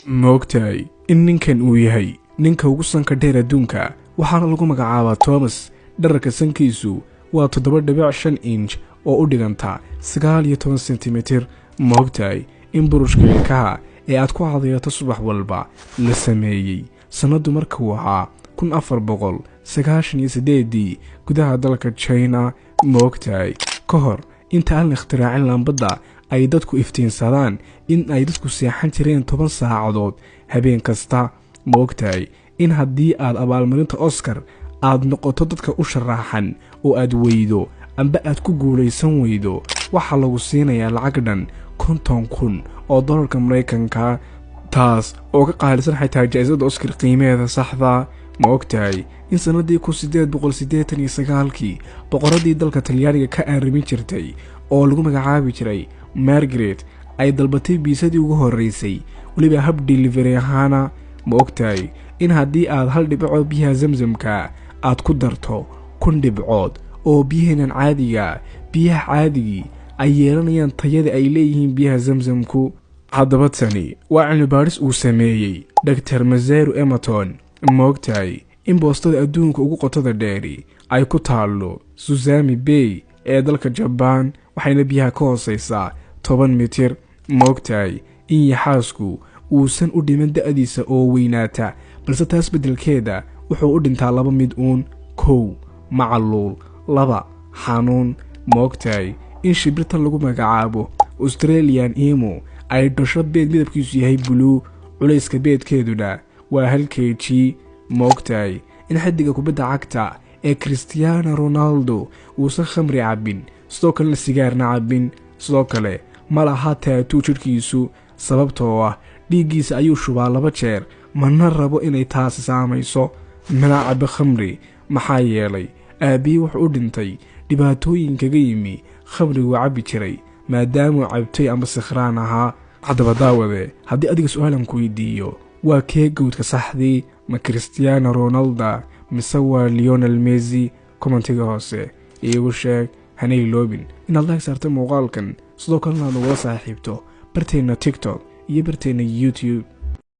Ma ogtahay in ninkan uu yahay ninka ugu sanka dheer adduunka? Waxaana lagu magacaabaa Thomas. Dherarka sankiisu waa 7.5 inch oo u dhiganta 19 sentimitir. Ma ogtahay in burushka ilkaha ee aad ku cadayato subax walba la sameeyey sannaddu markuu ahaa 1498-dii gudaha dalka China? Ma ogtahay ka hor inta aan la ikhtiraacin laambadda ay dadku iftiinsadaan in ay dadku seexan jireen 10 saacadood habeen kasta? Ma ogtahay in haddii aad abaalmarinta Oscar aad noqoto dadka u sharaaxan oo aad weydo amba aad ku guulaysan weydo, waxaa lagu siinayaa lacag dhan 50,000 oo dollarka Maraykanka, taas oo ka qaalisan xitaa jaa-isada Oscar qiimaheeda saxda? Ma ogtahay in sannaddii 1889-kii boqoradii dalka Talyaaniga ka aarimin jirtay oo lagu magacaabi jiray Margaret ay dalbatay biisadii ugu horreysay, weliba hab delivery ahaana? Ma ogtahay in haddii aad hal dhibco biyaha Zamzamka aad ku darto 1000 dhibcood oo biyaheenan caadiga, biyaha caadigii ay yeelanayaan tayada ay leeyihiin biyaha Zamzamku? Haddaba tani waa cilmi baadhis uu sameeyey Dr Masaru Emoto. Ma ogtahay in boostada adduunka ugu qotada dheeri ay ku taallo Susami Bay ee dalka Jabaan, waxayna biyaha ka hooseysaa 10 mitir? Ma ogtahay in yaxaasku uusan u dhiman da'diisa oo weynaata, balse taas beddelkeeda wuxuu u dhintaa laba mid uun: kow, macaluul; laba, xanuun? Ma ogtahay in shimbirtan lagu magacaabo Australian emu ay dhasho beed midabkiisu yahay buluu, culayska beedkeeduna waa 1 kg? Ma ogtahay in xiddiga kubadda cagta ee Cristiano Ronaldo uusan khamri cabbin, sidoo kalena sigaarna cabbin? Sidoo kale ma laha tattoo jidhkiisu, sababtoo ah dhiiggiisa ayuu shubaa laba jeer, mana rabo inay taasi saamayso. Mana cabo khamri, maxaa yeelay aabbihii wuxuu u dhintay dhibaatooyin kaga yimi khamriguu cabbi jiray maadaamuu cabtay ama sikhraan ahaa. Haddaba daawade, haddii adiga su-aalan ku weydiiyo, waa kee GOAT-ka saxdii? Ma Cristiano Ronaldo mise waa Lionel Messi? Comment-iga hoose iigu sheeg. Hana iloobin inaad like saarta muuqaalkan, sidoo kalena aad nagula saaxiibto barteenna TikTok iyo barteenna YouTube.